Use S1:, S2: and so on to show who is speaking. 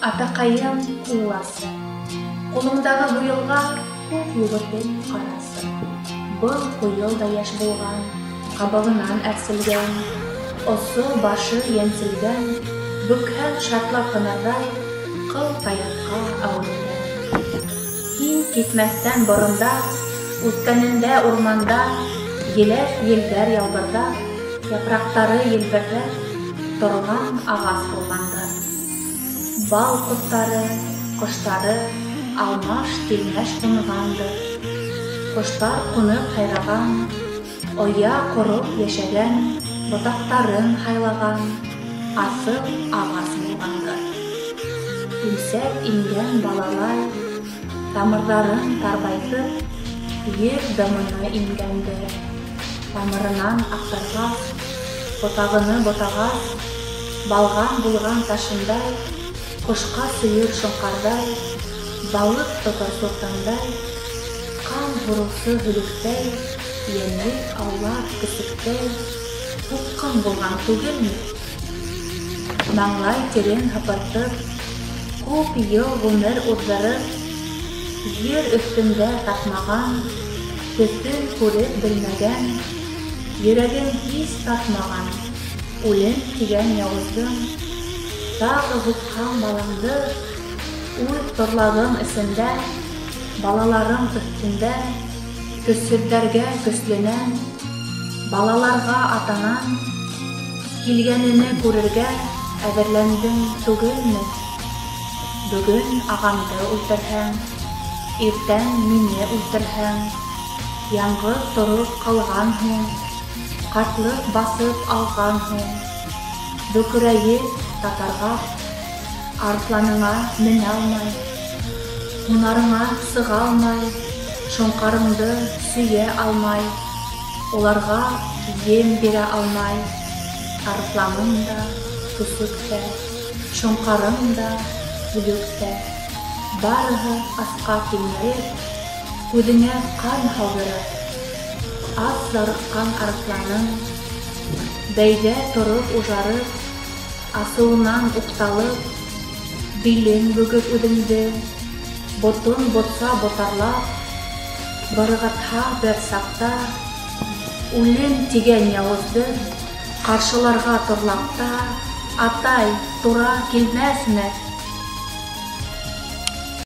S1: Атаҡайым, уйласы, ҡулыңдағы һуйылға күҙ йүгертеп ҡарасы. Был һуйыл да йәш булған, ҡабығынан әрселгән, осо башы йәнселгән, бөкһәң шартлап һынырҙай ҡыл таяҡҡа әүерелгән. Һин китмәҫтән боронда, үткәнендә урманда, еләҫ елдәр ялбырҙап, япраҡтары елберҙәп торған ағас булғандар. Бал ҡорттары, ҡоштары алмаш-тилмәш ҡунғандыр. Ҡоштар ҡунып һайраған, оя ҡороп йәшәгән, ботаҡтарын һайлаған аҫыл ағас булғандыр. Имсәк имгән балалай, тамырҙарын тарбайтып, ер дымына ингәндер. Тамырынан аҡтарғас, ботағыны ботағас, балғам булған ташындай, ҡошҡа сөйөр шоңҡарҙай, балыҡ тотор суртандай, ҡан һурыусы һөлөктәй, йәнлек аулар көсөктәй, һуҡҡан булған түгелме? Маңлай тирен һыпыртып, күп йыл ғүмер уҙҙырып, ер өҫтөндә татмаған, төҫөн күреп белмәгән, йөрәген һис татмаған үлем тигән яуыздың тағы һуҡҡан балаңды үҙ торлағың эсендә, балаларың өҫтөндә, көсһөҙҙәргә көслөнән, балаларға атанан килгәнене күрергә әҙерләндең түгелме? Бөгөн ағамды үлтерһәң, иртән мине үлтерһәң, яңғыҙ тороп ҡалған һуң, ҡартлыҡ баҫып алған һуң, бөкөрәйеп татарғап, арыҫланыңа менә алмай, һунарыңа сыға алмай, шоңҡарыңды сөйә алмай, уларға ем бирә алмай, арыҫланың да, көсөк тә, шоңҡарың да, һөлөк тә, барыһы асҡа тилмереп, күҙеңә ҡан һауҙырып, ас зарыҡҡан арыҫланың, бәйҙә тороп ужарып, асыуынан уҡталып, билен бөгөп үҙеңде, ботон ботса ботарлап, бырғытһа бер саҡта, үлем тигән яуызды ҡаршыларға торлаҡта, атай, тура килмәҫме?